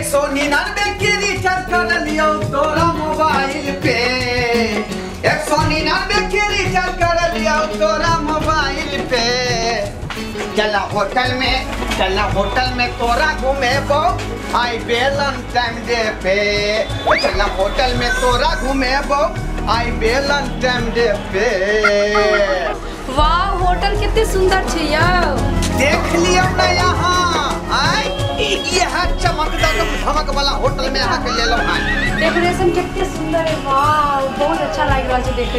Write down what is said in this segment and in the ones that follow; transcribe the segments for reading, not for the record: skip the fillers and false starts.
199 के रिचार्ज कर लियो तोरा मोबाइल पे। 199 के रिचार्ज कर लियो तोरा मोबाइल पे। चला होटल में, चला होटल में तोरा घूमेबो आई वेलेंटाइन डे पे। चला होटल में तोरा घूमेबो आई वेलेंटाइन डे पे। वाह होटल कितने सुंदर छे यार। देख लियो ना यहाँ आय यह चमकदार धमक वाला होटल में आके ले लो। हां डेकोरेशन कितने सुंदर है। वाह बहुत अच्छा लग रहा है देखे।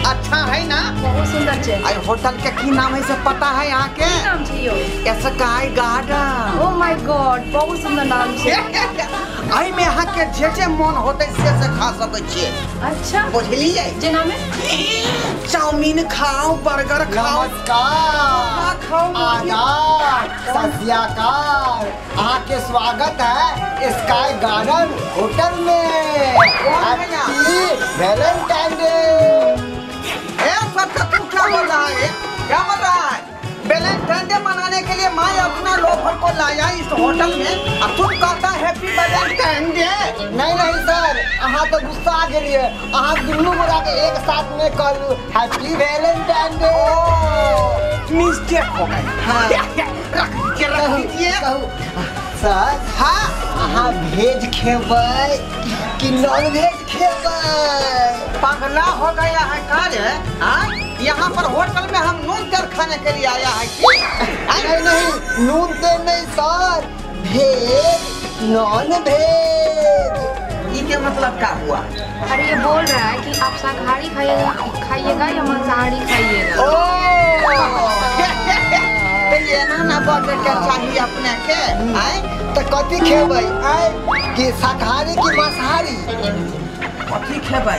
अच्छा है ना, बहुत सुंदर छे। आई होटल के की नाम है से पता है यहाँ के? की नाम छे यो? Sky garden. Oh my God बहुत सुंदर नाम छे। आई में यहाँ के जे जे मन होते से खा सके छिए। अच्छा बुझलिए? जेना में चाउमीन खाओ, बर्गर खाओ। नमस्कार खाओ, आदाब, सत श्री अकाल। आपके स्वागत है स्काई गार्डन होटल में। Happy Valentine day. ए सर तू क्या बोल रहा है? क्या बोल रहा है? वैलेंटाइन डे मनाने के लिए मैं अपना लोफर को लाया इस होटल में और तुम कहता हैप्पी वैलेंटाइन डे। नहीं नहीं सर, अहाँ तो गुस्सा आ गेलिए। अहाँ दुनू गोरा के एक साथ में कहलू हैप्पी वैलेंटाइन डे। मिस्टेक हो गई। हाँ। रख के रख दीजिए। सर हाँ अहाँ भेज खेबै कि नॉन भेज खेबै? पगला हो गया है का रे? हाँ यहाँ पर होटल में हम नून तेल खाने के लिए आया है कि? नहीं नहीं नून तेल नहीं सर, भेज नॉन भेज। ये क्या मतलब क्या हुआ? अरे ये बोल रहा है कि आप शाकाहारी खाइएगा खाइएगा या मांसाहारी खाइएगा। ओ तो ये ना ना बोले के चाहिए अपने के। आए तो कथी खेबै? आए कि शाकाहारी कि मांसाहारी? कथी खेबै?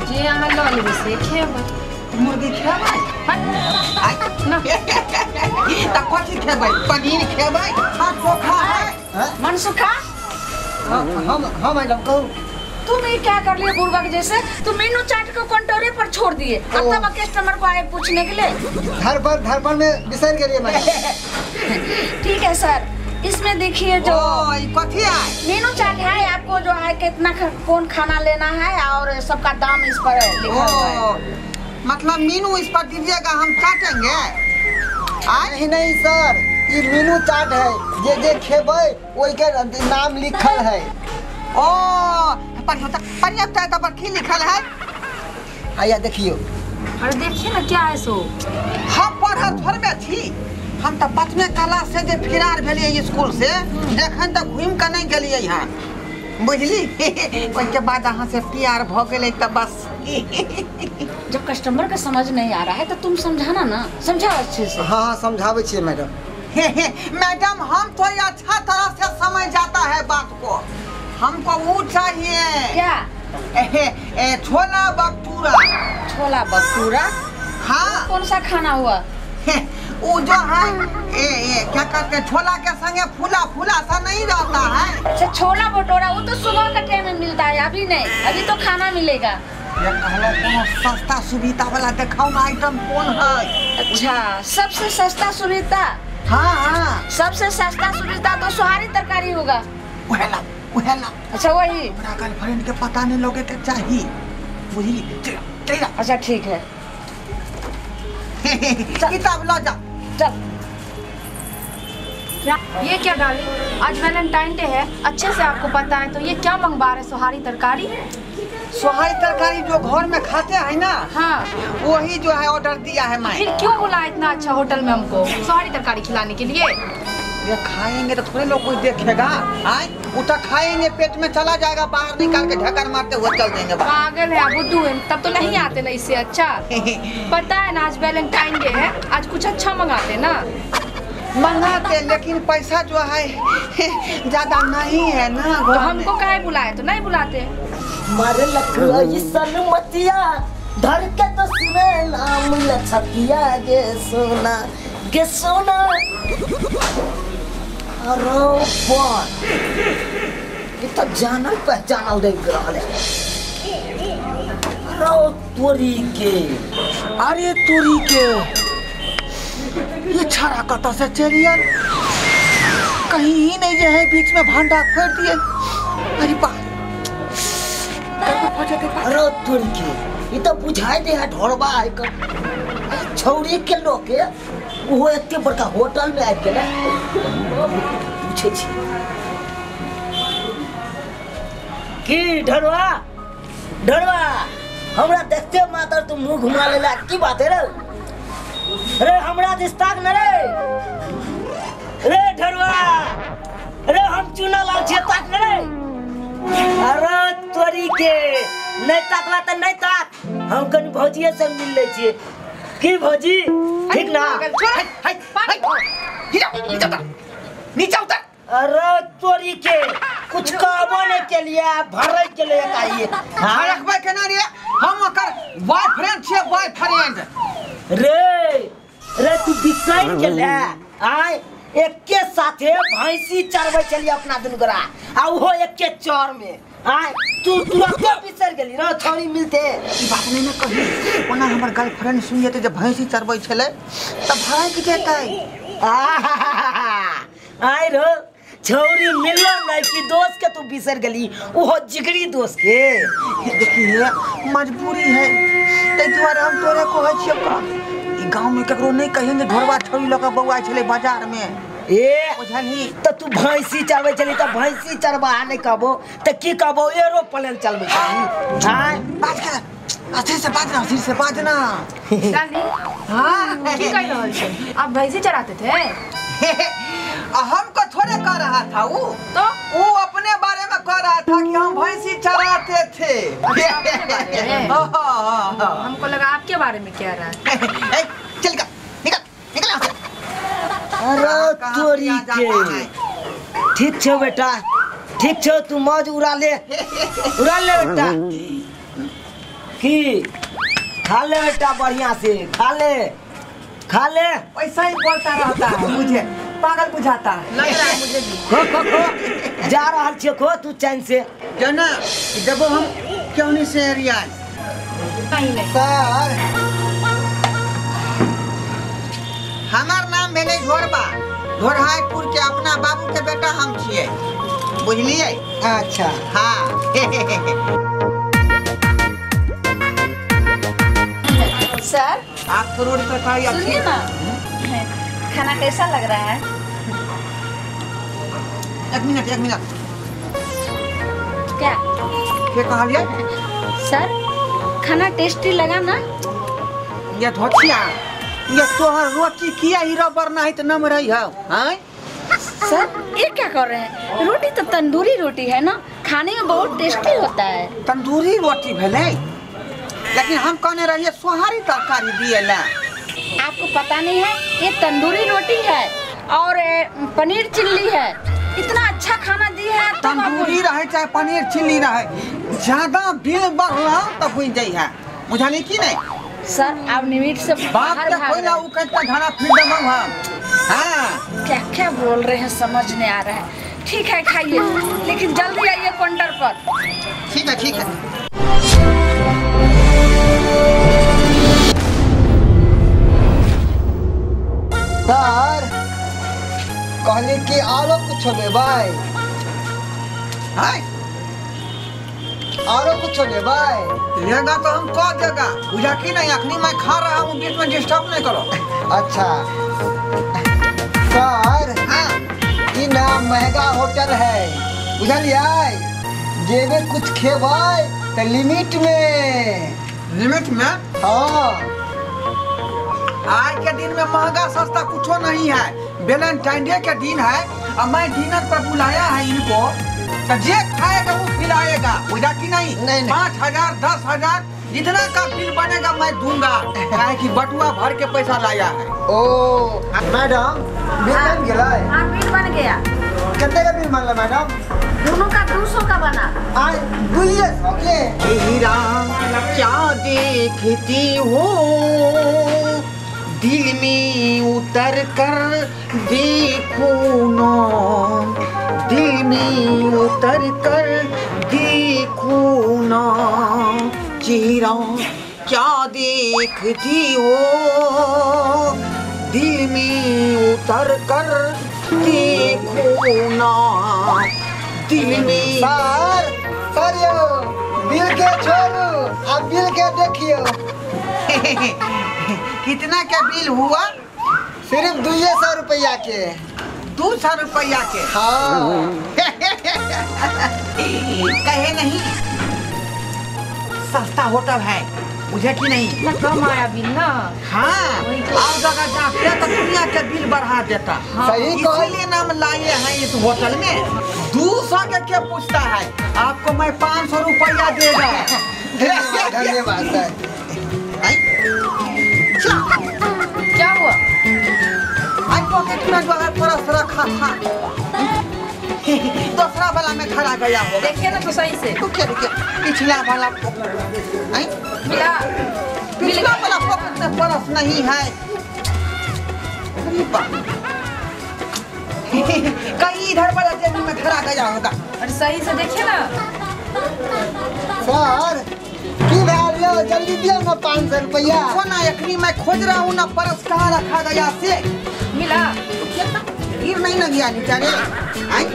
जे अहाँ लऽ लेबै से खेबै। मुर्गी खेबै? ना। तो कथी खेबै? पनीर खेबै? हाँ चोखा है। मनसुखा हम मैडम कहू। तुम ये क्या कर लिए बुढ़वा के जैसे? तुम मेनू चाट को कंटोरे पर छोड़ दिए। अब तब कस्टमर को आए पूछने के लिए। धर पर में बिसर गेलिए मैडम। ठीक है सर, इसमें देखिए जो कथी है मेनू चाट है, आपको जो है कितना कौन खाना लेना है और सबका दाम इस पर लिखा हुआ है। मतलब मीनू इस पर दीजिएगा हम चाटेंगे? नहीं नहीं सर, ये मीनू चाट है, जे जे खेबै ओई के नाम लिखल है। ओ पर की लिखल है? आया देखियो। अरे देखिए ना क्या है सो। हम पढ़ल थोड़बे छी, हम तो पाँचवें क्लास से जे फिरार भेलिए स्कूल से, जखन तक घूम के नहीं गेलिए यहाँ बुझली। ओहिके बाद अहाँ से प्यार भ गेलै तो बस। जब कस्टमर का समझ नहीं आ रहा है तो तुम समझाना ना, समझाओ अच्छे से। हाँ हाँ समझावे छिए मैडम। मैडम हम तो अच्छा तरह से समझ जाता है बात को। हमको वो चाहिए। क्या? छोला भटूरा। छोला भटूरा? हाँ। कौन सा खाना हुआ? वो जो है ए क्या कहते हैं, छोला के संगे फूला फूला सा नहीं रहता है। अच्छा छोला भटूरा वो तो सुबह का टाइम में मिलता है, अभी नहीं, अभी तो खाना मिलेगा। ये कहलो कोनो सस्ता सुविधा वाला दिखाओ ना आइटम कौन है। अच्छा सबसे सस्ता सुविधा? हाँ हाँ सबसे सस्ता सुविधा तो सुहारी तरकारी होगा। उहेला उहेला। अच्छा वही। हमरा गर्लफ्रेंड के पता नहीं लोगे के चाहिए बुझली। चल अच्छा ठीक है। किताब ला जा चल। क्या ये क्या डाली? आज वैलेंटाइन डे है, अच्छे से आपको पता है, तो ये क्या मंगवा रहे सोहारी तरकारी? सोहारी तरकारी जो घर में खाते हैं ना। हाँ वही जो है ऑर्डर दिया है मैं। फिर क्यों बुलाया इतना अच्छा होटल में हमको सोहारी तरकारी खिलाने के लिए? ये खाएंगे तो थोड़े लोग कोई देखेगा। आए उठा खाएंगे पेट में चला जाएगा, बाहर निकाल के ढक्कन मारते हुए चल देंगे। पागल है बुद्धू है, तब तो नहीं आते ना इससे अच्छा। पता है ना आज वैलेंटाइन डे है, आज कुछ अच्छा मंगाते ना। मंगाते लेकिन पैसा जो है ज्यादा नहीं है ना। तो हमको काहे बुलाए? तो नहीं बुलाते। मारे मतिया धर के तो सुने नाम लछतिया गे सोना गे सोना। अरे बाप ये तो जानल पहचानल देख रहा है। अरे तोरी के, अरे तोरी के ये छाड़ा कत से चलिए। कहीं ही नहीं जे है बीच में भांडा फोड़ दिए। अरे बा अरे तोरी के ई त बुझाय दे है ढोरबा है कर छौरी के लोके वो एते बड़का होटल में आबि गेलै। पूछे छी की ढोरबा ढोरबा हमरा देखते मात्र तू मुंह घुमा लेला की बात है रे? रे हमरा दिस ताक न रे रे ढोरबा रे हम चुना लाल छियै ताक न रे। अरे तोरी के नहीं ताकला त नहीं ताक हम कनी भौजीए से मिल ले छियै। की भौजी ठीक ना? नीचा उतर नीचा उतर। अरे तोरी के कुछ कहबो नहीं के लिए भरे के लिए काई हां रखबै केना रे? हम ओकर बॉयफ्रेंड छियै बॉयफ्रेंड। रे रे तू बिसरि गेले आय एके साथे भैंसी चरबै छलियै अपना दुनू गोरा आ उहो एके चर में आय तू तुरंते बिसरि गेली रे छौरी मिलते। ई बात नहीं ना कही ओना हमर गर्लफ्रेंड सुन जेतै जे भैंसी चरबै छलै त भागि जेतै। आय रो छौरी मिललो नहीं कि दोस्त के तू बिसर गेली उहो जिगरी दोस्त के। देखिए मजबूरी है तै दुआरे हम तोरे कहै छियौ का ई गांव में ककरो नहीं कहियन जे ढोरबा छौरी लऽ के बौआइ छलै बाजार में। ए बुझलही त तू भैंसी चरबै छली त भैंसी चरबा नहीं कहबो त की कहबो एरोप्लेन चलबै छली। हां बाज के अच्छे से बाज ना अच्छे से बाज ना। दादी हां की कह रहल छै आप भैंसी चराते थे? हमको थोड़े कह रहा था वो तो वो अपने बारे में कह रहा था कि हम भैंसी चराते थे। अच्छा, अपने बारे में। हमको लगा आपके बारे में कह रहा है। ए, चल निकल निकल निकल यहाँ से। अरे तोरी के ठीक छो बेटा ठीक छो तू मौज उड़ा ले बेटा की खा ले बेटा बढ़िया से खा ले खा ले। ऐसा ही बोलता रहता है मुझे पागल बुझाता है लग रहा है मुझे भी। खो खो खो जा रहा छियो खो तू चैन से जना जब हम क्यों नहीं से रियाज नहीं नहीं। सर हमार नाम भेलै ढोरबा ढोरहाईपुर के अपना बाबू के बेटा हम छियै बुझलियै? अच्छा हाँ। सर आप तो रोड तरकारी सुनिए ना खाना कैसा लग रहा है? एक मिनट एक मिनट क्या क्या कहलियै? सर खाना टेस्टी लगा ना? ये धोतिया ये तोहर रोटी किया ही रबर नहीं तो नम रही है हैं? सर ये क्या कर रहे हैं? रोटी तो तंदूरी रोटी है ना खाने में बहुत टेस्टी होता है। तंदूरी रोटी भले लेकिन हम कहने रहिए सोहारी तरकारी दिए ला। आपको पता नहीं है ये तंदूरी रोटी है और पनीर चिल्ली है। इतना अच्छा खाना दी है। तंदूरी रहे चाहे पनीर चिल्ली रहे ज्यादा बिल बढ़ला तो हो जाई है बुझाली की नहीं? सर आप निमिट से बाप के कोई ना उ कहता खाना फिर दम हम। हां क्या क्या बोल रहे हैं समझ नहीं आ रहा है। ठीक है खाइए लेकिन जल्दी आइए काउंटर पर। ठीक है ठीक है। सर कहली कि आरो कुछ लेबै? हाय आरो कुछ लेबै? लेगा तो हम कह देगा बुझा कि नहीं? अखनी मैं खा रहा हूँ बीच में डिस्टर्ब नहीं करो। अच्छा सर हाँ ई ना महंगा होटल है बुझलियै? जेबे कुछ खेबै तो लिमिट में। लिमिट में? हाँ आज के दिन में महंगा सस्ता कुछ नहीं है। वैलेंटाइन डे के दिन है और मैं डिनर पर बुलाया है इनको तो जे खाएगा वो खिलाएगा बुझा कि नहीं? नहीं, नहीं। 5,000 10,000 जितना का बिल बनेगा मैं दूंगा काहे कि बटुआ भर के पैसा लाया है। ओ मैडम बिल बन गया? हाँ बिल बन गया। कितने का बिल बना मैडम? दोनों का 200 का बना। आज 200 के। हीरा क्या देखती हो दिल में उतर कर देखो ना दिल में उतर कर देखो ना चेहरा क्या देखती हो दिल में उतर कर देखो ना दिल में। सर सर यो बिल के छोड़ू, आप बिल के देखियो। कितना का बिल हुआ? सिर्फ 200 रुपया के। 200 रुपया के? हाँ। कहे नहीं सस्ता होटल है, बुझे कि नहीं? ना कम आया बिल ना। हाँ, और जगह जाते तो दुनिया के बिल बढ़ा देता। हाँ। सही इसीलिए नाम लाए हैं इस होटल में। 200 के क्या पूछता है, आपको मैं 500 रुपया देगा। धन्यवाद सर। क्या हुआ? आई पॉकेट में जो है परस रखा था, दूसरा वाला में खड़ा गया होगा। देखिए ना तो सही से। रुकिए रुकिए, पिछला वाला मिला, पिछला वाला पॉकेट में परस नहीं है। कहीं इधर वाला जेब में खड़ा गया होगा। अरे सही से देखिए ना सर। की भेल यो, जल्दी दियो ना 500 रुपया। देखो ना अखनी मैं खोज रहा हूँ ना परस कहाँ रखा गया से। मिला? गिर नहीं ना गया नीचा रे। आई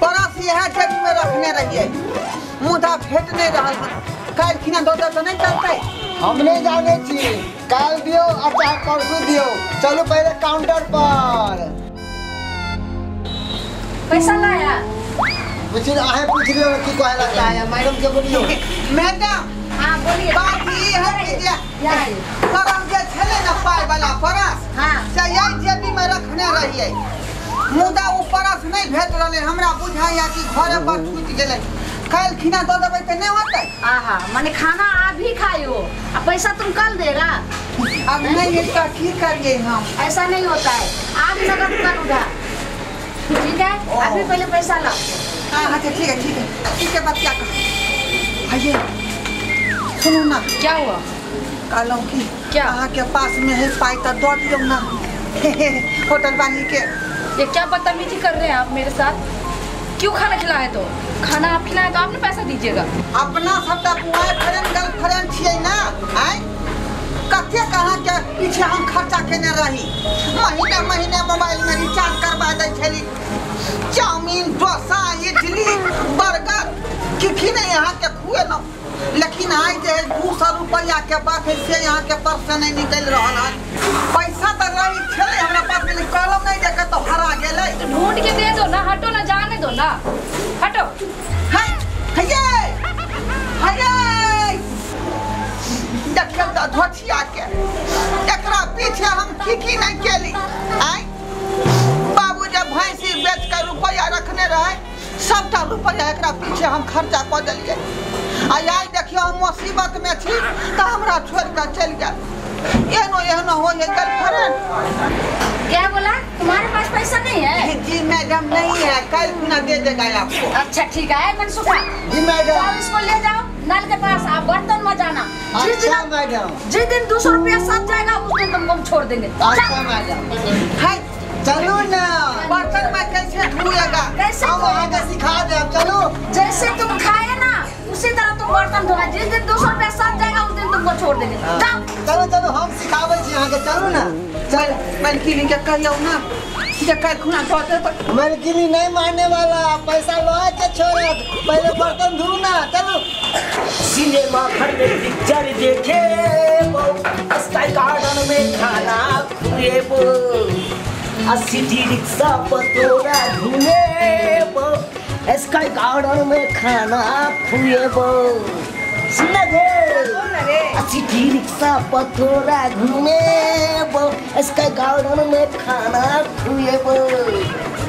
परस यह जेब में रखने रहिए, मुदा भेट नहीं रहा। काल खिना दो तो नहीं चलते। हम नहीं जाने छी, काल दियो और चाहे परसों दियो। चलो पहले काउंटर पर। पैसा लाया? पूछ आहे पूछ लियो की कहला चाहे मैडम के बोलियो। मैडम। हां बोलिए। बात ई है कि जे परस जे छले ना पाय वाला परस, हां से यही जेबी में रखने रहिए, मुदा उ परस नहीं भेट रहले। हमरा बुझाया कि घरे पर छूट गेलै। काल खिना दो देबै त नहीं होतै। आहा, माने खाना आप ही खाइयो आ पैसा तुम कल देगा। अब नहीं है तो की करिए हम? ऐसा नहीं होता है, आज नगद कल उधार, ठीक है? अभी पहले पैसा लाओ। हाँ हाँ ठीक है ठीक है। इसके बाद क्या कहा? आइए सुनो ना। क्या हुआ? कहलहुँ कि क्या अहाँ के पास में है पाई तो दऽ दियौ ना होटल वाली के। ये क्या बदतमीजी कर रहे हैं आप मेरे साथ? क्यों खाना खिलाए तो? खाना आप खिलाए तो आपने पैसा दीजिएगा। अपना सबटा बॉयफ्रेंड गर्लफ्रेंड छियै ना, आय कते कहाँ के पीछे हम खर्चा केने रही। महीना महीना मोबाइल में रिचार्ज करवा दै छली। चाउमीन डोसा इडली बर्गर की की नहीं यहाँ के खुएलहुँ, लेकिन आइ जे 200 रुपया के बात है से यहाँ के पर्स से नहीं निकलि रहल है। पैसा तो रही छलै हमरा पास में, कहलहुँ नहीं जे कतौ हरा गेलै। तो ढूंढ के दे दो ना, हटो ना, जाने दो ना, हटो। है हे हे देखियौ तऽ धोछिया के, एकरा पीछे हम की की नहीं केली। आइ बाबू जे भैंसी बेच के रुपया रखने रहे, सबटा रुपया एकरा पीछे हम खर्चा कऽ देलियै। आ आइ देखियौ हम मुसीबत में छी तऽ हमरा छोड़ि कऽ चलि गेल। एहनो एहनो हो है गर्लफ्रेंड। क्या बोला? तुम्हारे पास पैसा नहीं है? जी मैडम नहीं है, कल खुना दे देगा आपको। अच्छा ठीक है मनसुखा। जी मैडम। जाओ इसको ले जाओ नल के पास, आप बर्तन में जाना। अच्छा मैडम। जिस दिन 200 रुपया साथ जाएगा उस दिन तुमको हम छोड़ देंगे। अच्छा मैडम। हाय चलो ना, बर्तन में कैसे धोएगा? कैसे हम आगे सिखा दे। चलो जैसे तुम खाए ना उसी तरह तुम बर्तन धोना। जिस दिन 200 रुपया साथ जाएगा उस दिन तुमको छोड़ देंगे। जाओ। चलो चलो हम सिखावे छी अहाँ के, चलू ना। चल मलकिनी के कहियौ ना जे काल्हि खुना दऽ देबै। मलकिनी नहीं मानने वाला, पैसा लऽ के छोड़त, पहले बर्तन धो ना। चलो सिनेमा घर में पिक्चर देखे, स्काई गार्डन में खाना खुएबो, सिटी रिक्शा पर तोरा घूमेबो, स्काई गार्डन में खाना खुएबो। सुन रे, सिटी रिक्शा पर तोरा घूमेबो, स्काई गार्डन में खाना खुएबो।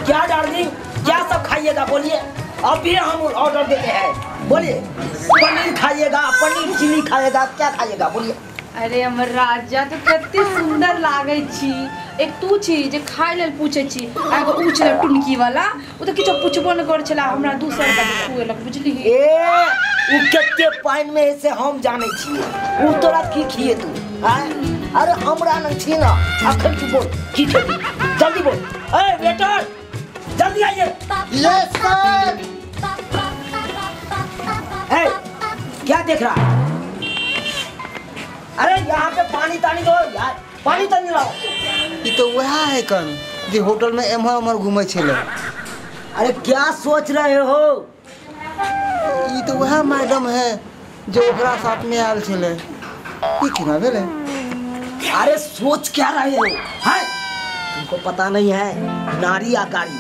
क्या डार्लिंग क्या सब खाइएगा बोलिए? अभी हम ऑर्डर देते हैं, बोलिए। पनीर खाइएगा, पनीर चिली खाइएगा, क्या खाइएगा बोलिए? अरे हमर राजा तो कते सुंदर लागै छी। एक तू छी जे खाय लेल पूछै छी, आ एगो ऊ छलै टुनकी वाला, ऊ तऽ किछो पूछबो नहि करै छला, हमरा 200 रुपया के खुएलक बुझलिही। ए ऊ कते पानि में है से हम जानै छियै, ऊ तोरा की खिएतू? आय अरे हमरा न छी ना, अखन तू बोल की खेबी, जल्दी बोल। ए वेटर जल्दी आइए। Yes sir. ए क्या देख रहा है? अरे यहाँ पे पानी तानी दो यार, पानी तानी लाओ। ये तो वह है कन। जे होटल में एम्हर ओम्हर घूमै छलै। अरे क्या सोच रहे हो? ई तो वह मैडम है जो ओकरा साथ में आयल छलै। ई केना भेलै? अरे सोच क्या रहे हो हैं? तुमको पता नहीं है, नारी आकारी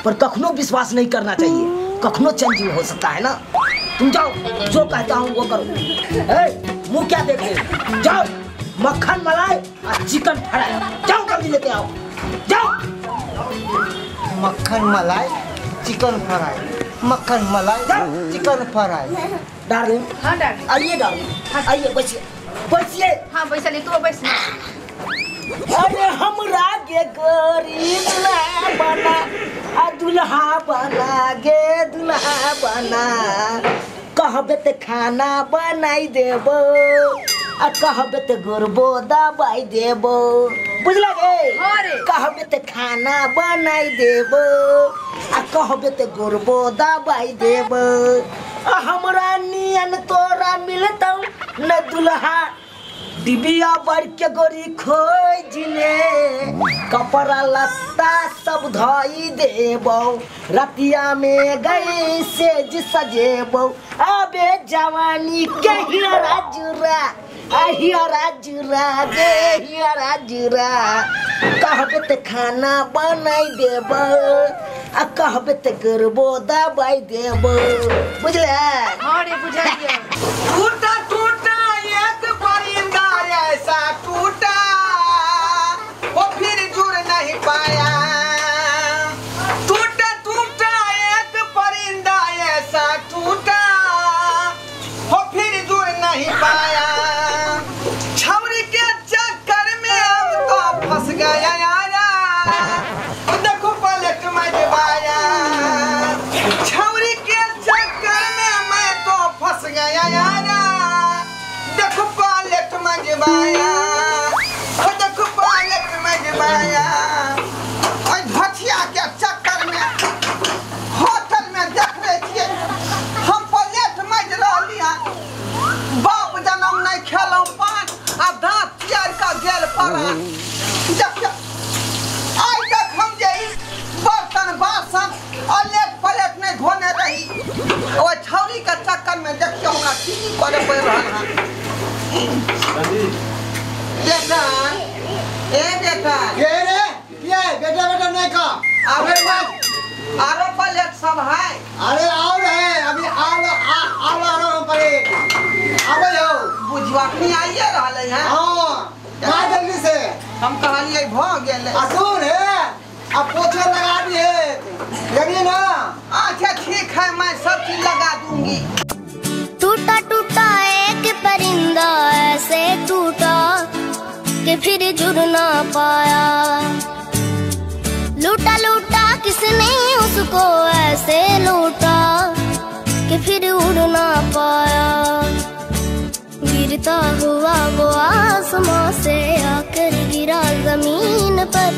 पर कखनो विश्वास नहीं करना चाहिए, कखनो चेंज हो सकता है ना। तुम जाओ, जो कहता हूँ वो करो। ए, मुँह क्या देख रहे हो? जाओ मक्खन मलाई और चिकन फ्राई जाओ जल्दी लेके आओ, जाओ। मक्खन मलाई चिकन फ्राई, मक्खन मलाई चिकन फ्राई। डार्लिंग। हाँ डार्लिंग। आइए डार्लिंग, आइए बैठिए बैठिए। हाँ बैठा ले, तू बैठ। अरे हमरा के गोरी दुल्हा बना, आ दुल्हा बना गे दुल्हा बना, कहबे ते खाना बनाई देबो आ कहबे ते गोरबो दबाई देबो, बुझला गे? कहबे ते खाना बनाई देबो आ कहबे ते गोरबो दबाई देबो, आ हमरा नियन तोरा मिलतौ न दुल्हा, डिबिया बढ़ के गोरी खोजने, कपड़ा लत्ता सब धोई देबो, रतिया में गई सेज सजेबो, अबे जवानी के हियरा जुरा, हियरा जुरा गे हियरा जुरा, कहबे ते खाना बनाई देबो आ कहबे ते करबो दबाई देबो, बुझले? हाँ रे बुझलियै। टूटा टूटा एक परिंदा ऐसा टूटा, वो फिर जुड़ नहीं पाया। टूटा टूटा एक परिंदा ऐसा टूटा, वो फिर जुड़ नहीं पाया। छौरी के चक्कर में अब तो फंस गया यारा, देखो पलट मजवाया। छौरी के चक्कर में मैं तो फंस गया यारा, देखो पलट मजवाया, देखो पलट मजवाया। और भथिया के चक्कर में होटल में देख रहे थे हम पलट मज रही है। बाप जन्म नहीं खेलूं पान आ दांत चियर का गेल पड़ा। देखियो आई तक हम जे बर्तन बासन और लेट पलेट नहीं धोने रही, और छौरी के चक्कर में देखियो हमरा की करे पड़ रहा है। बेटा ए बेटा ये रे ये बेटा बेटा नहीं का अरे आरो पलेट सब है। अरे और है अभी आलो आलो आरो पलेट आबे हो बुझवा नहीं आइए रहले हैं। हां ना जल्दी से हम कहलिए भ गेलै। आ सुन हे अब पोछा लगा दिए लगी ना। अच्छा ठीक है मैं सब चीज लगा दूंगी। टूटा टूटा एक परिंदा ऐसे टूटा कि फिर जुड़ ना पाया, लूटा लूटा किसने उसको ऐसे लूटा कि फिर उड़ ना पाया, गिरता हुआ वो आसमां से आकर गिरा जमीन पर,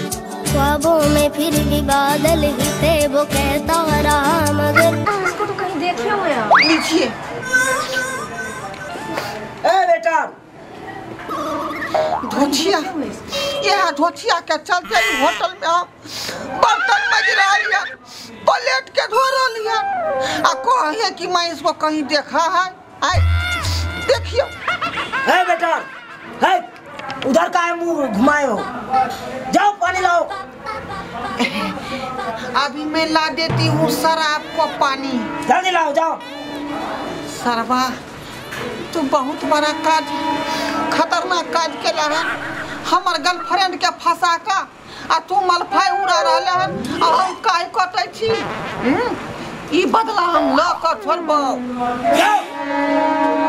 ख्वाबों में फिर भी बादल ही थे वो कहता रहा मगर। इसको तो कहीं देखे हुए हैं। लीजिए। ए बेटा धोतिया, ये धोतिया के चलते होटल में हम बर्तन मजरा लिया, प्लेट के धो लिया, आ कहे कि मैं इसको कहीं देखा है। आए देखियो। ए बेटा है उधर का है मुंह घुमाए हो, जाओ पानी लाओ। अभी मैं ला देती हूँ सर आपको पानी। जल्दी लाओ जाओ। सरवा तू बहुत बड़ा काज खतरनाक काज के रहा, हमार गर्लफ्रेंड के फंसा का आ तू मलफाई उड़ा रहा हन आ हम काहे कटै छी। ई बदला हम ल कर छोड़बो।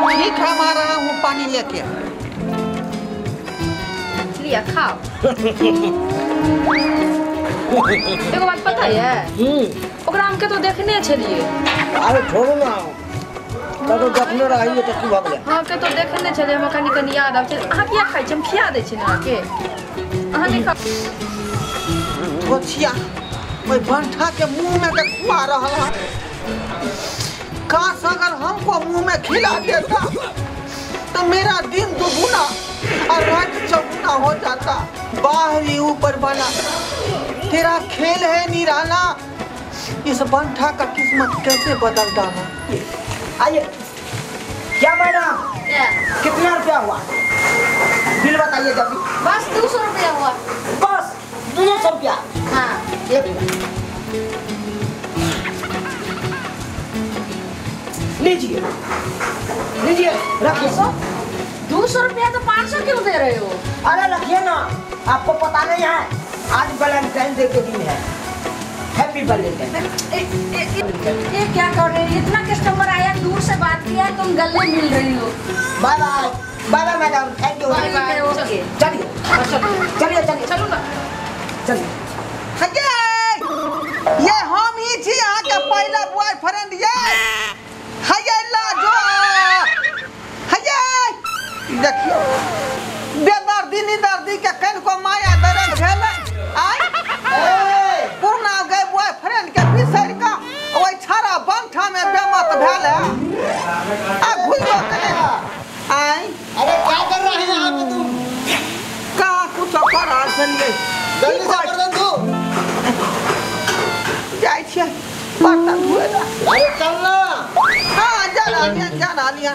ठीक है हम आ रहा हूँ पानी लेके। लिया खाओ। एगो बात पता है ओकरा हम के तो देखने छलिए। अरे छोड़ो ना कतो देखने रहिए त की भ गेलै। हां के तो देखने छलिए, हमरा कनी कनी याद आबै छै। अहाँ किया खाइ छी? हम खिया दै छी ने अहाँके। अहाँ नहीं खा। धोतिया ओइ बंठा के मुंह में के खुआ रहल है। काश अगर हमको मुंह में खिला देता तो मेरा दिन दुगुना और रात चौगुना हो जाता। बाहरी ऊपर वाला तेरा खेल है निराला, इस बंठा का किस्मत कैसे बदल डाला। आइए क्या मैडम कितना रुपया हुआ बिल बताइए जल्दी। बस 200 रुपया हुआ। बस 200 रुपया? हाँ एक लीजिए लीजिए रखिए। 200 रुपया तो 500 क्यों दे रहे हो? अरे रखिए ना, आपको पता नहीं है आज वैलेंटाइन डे के दिन है। Happy Valentine. ये क्या कर रहे हो? इतना कस्टमर आया, दूर से बात किया, तुम गले मिल रही हो। Bye bye bye bye madam, thank you. Bye bye. Okay चलिए चलिए चलिए चलो ना चलिए। ये हम ही छी अहाँ के पहला बॉयफ्रेंड। ये हये लाजो हये देखियो बेदर्दी निदर्दी के कनको माया दर्द भेल आय पुरना गए बॉयफ्रेंड के बिसरि का ओइ छाड़ा बंठा में बेमत भेल आ घुइयो के आय। अरे क्या कर रहे हैं यहाँ पे तुम? का कुछ कर रहल छलियै। जल्दी से बर्तन धो। जाइ छियै बर्तन धोए ला। अरे चल ना। हाँ जा रहलियै जा रहलियै।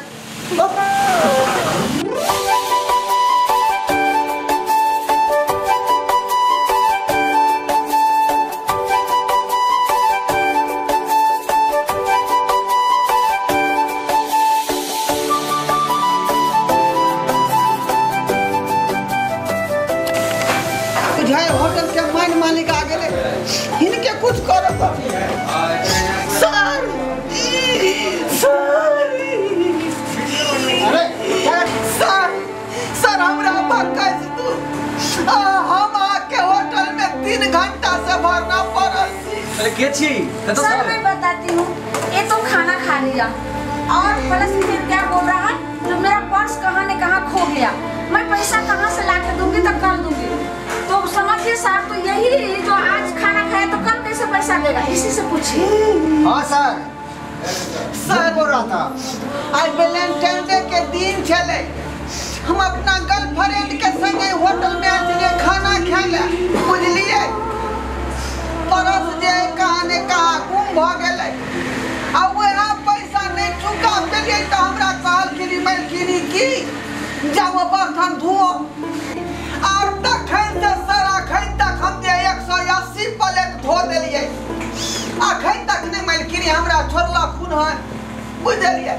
होटल के मान मालिक आ गए, इनके कुछ करो। सर सर अरे सर सर हमरा बकैस तू हम आके होटल में 3 घंटा से भरना पड़ल। अरे के छी? सर मैं बताती हूँ, ये तो खाना खा लिया और प्लस फिर क्या बोल रहा है जो मेरा पर्स कहाँ ने कहाँ खो गया, मैं पैसा कहाँ से ला के दूंगी तो कल दूंगी। तो समझिए साहब, तो यही जो आज खाना खाया तो कल कैसे पैसा देगा, इसी से पूछिए। हाँ सर सर बोल रहा था आज वैलेंटाइन डे के दिन छले, हम अपना गर्लफ्रेंड के संगे होटल में आए छलियै खाना खाय ला बुझलियै। परस जे कहाँ ने कहाँ गुम भऽ गेलै आ वएह पैसा नहि चुका पेलियै तऽ हमरा कहलखिन मलखिन की जाओ बर्तन धोओ। और तखन से सर अखन तक हम जे 180 प्लेट धो देलियै, अखन तक नहि मलखिन हमरा छोड़लखुन हन बुझलियै।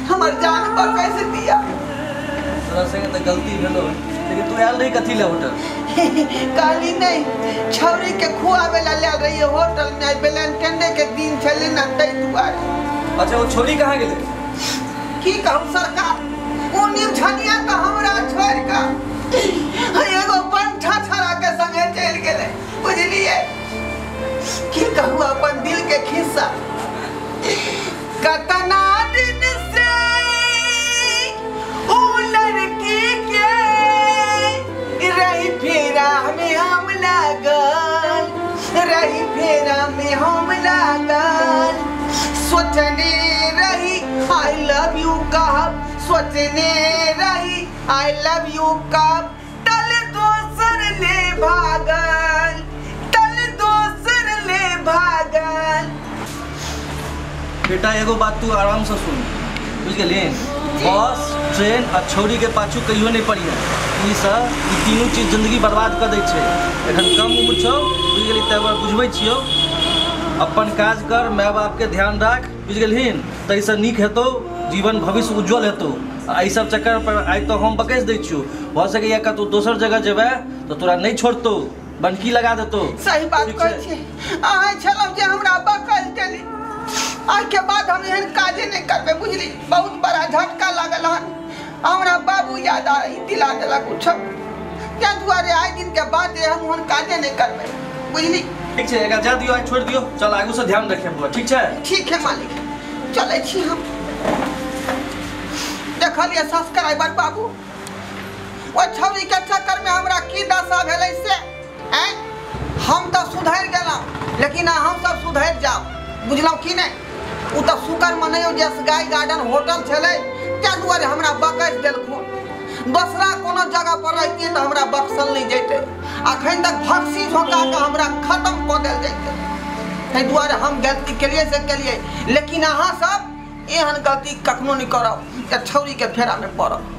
हमर जान पर कैसे दिया। तोरा संगे तऽ गलती भेलो, लेकिन तू आयल रही कथी ले होटल? कहली नहीं छौरी के खुआवे ला लायल रहियै होटल में, वैलेंटाइन डे के दिन छलै ना तै दुआरे। अच्छा वो छोरी कहाँ गेलै? की कहू सरकार, ओ निमझनिया तऽ हमरा छोड़ि कऽ एगो बंठा छड़ा के संगे चलि गेलै बुझलियै। की कहू अपन दिल के खिस्सा। कतना दिन से ऊ लड़की के रही फेरा में हम लागल, रही फेरा में हम लागल, सोचने रही I love you कहब, सोचने रही I love you कहब, तल दोसर ले भागल, तल दोसर ले भागल। बेटा एगो बात तू आराम से सुन बुझ गेली? बस ट्रेन आ छौरी के पाछू कहियो नहीं पड़िए। ई सब ई तीनू चीज जिंदगी बर्बाद कर दै छै। एखन कम उम्र छौ बुझ गेली, तै बुझबै छियौ अपन काज कर, माय बाप के ध्यान राख बुझ गेलहिन, तैसँ नीक हेतौ जीवन, भविष्य उज्जवल हेतौ। आ एहि सब चक्कर पर आइ तऽ हम बकैस दै छियौ, भऽ सकैए कतहु दोसर जगह जेबै तऽ तोरा नहि छोड़तौ, बनकी लगा देतौ। सही बात कहै छी अहाँ, छलहुँ जे हमरा बकैस देली, आइके बाद हम एहन काजे नहि करबै बुझली। बहुत बड़ा झटका लागल हन, हमरा बाबू याद आ दिला देलक कुछो, ताहि दुआरे आइ दिन के बाद हम ओहन काजे नहि करबै बुझली। ठीक छै, एकरा जा दियौ, आइ छोड़ि दियौ, चल आगू से ध्यान रखिए बौआ, ठीक छै? ठीक है मालिक, चलै छी हम। देखलियै सब्सक्राइबर बाबू, ओ छौरी के चक्कर में हमरा की दशा भेलै से। आँय हम तऽ सुधरि गेलहुँ, लेकिन अहाँ सब सुधरि जाउ बुझलहुँ कि नहि। ओ तऽ शुक्र मनैयौ जे स्काई गार्डन होटल छलै, ताहि दुआरे हमरा बकैस देलखुन। दोसरा कोनो जगह पर रहितियै तऽ हमरा बख्शल नहि जैतै। अखन तक भक्सी झोंका के हमरा खत्म कऽ देल जैतै। ताहि दुआरे हम गलती केलियै से केलियै, लेकिन अहाँ सब एहन गलती कखनो नहि करब जे छौरी के फेरा में पड़ब।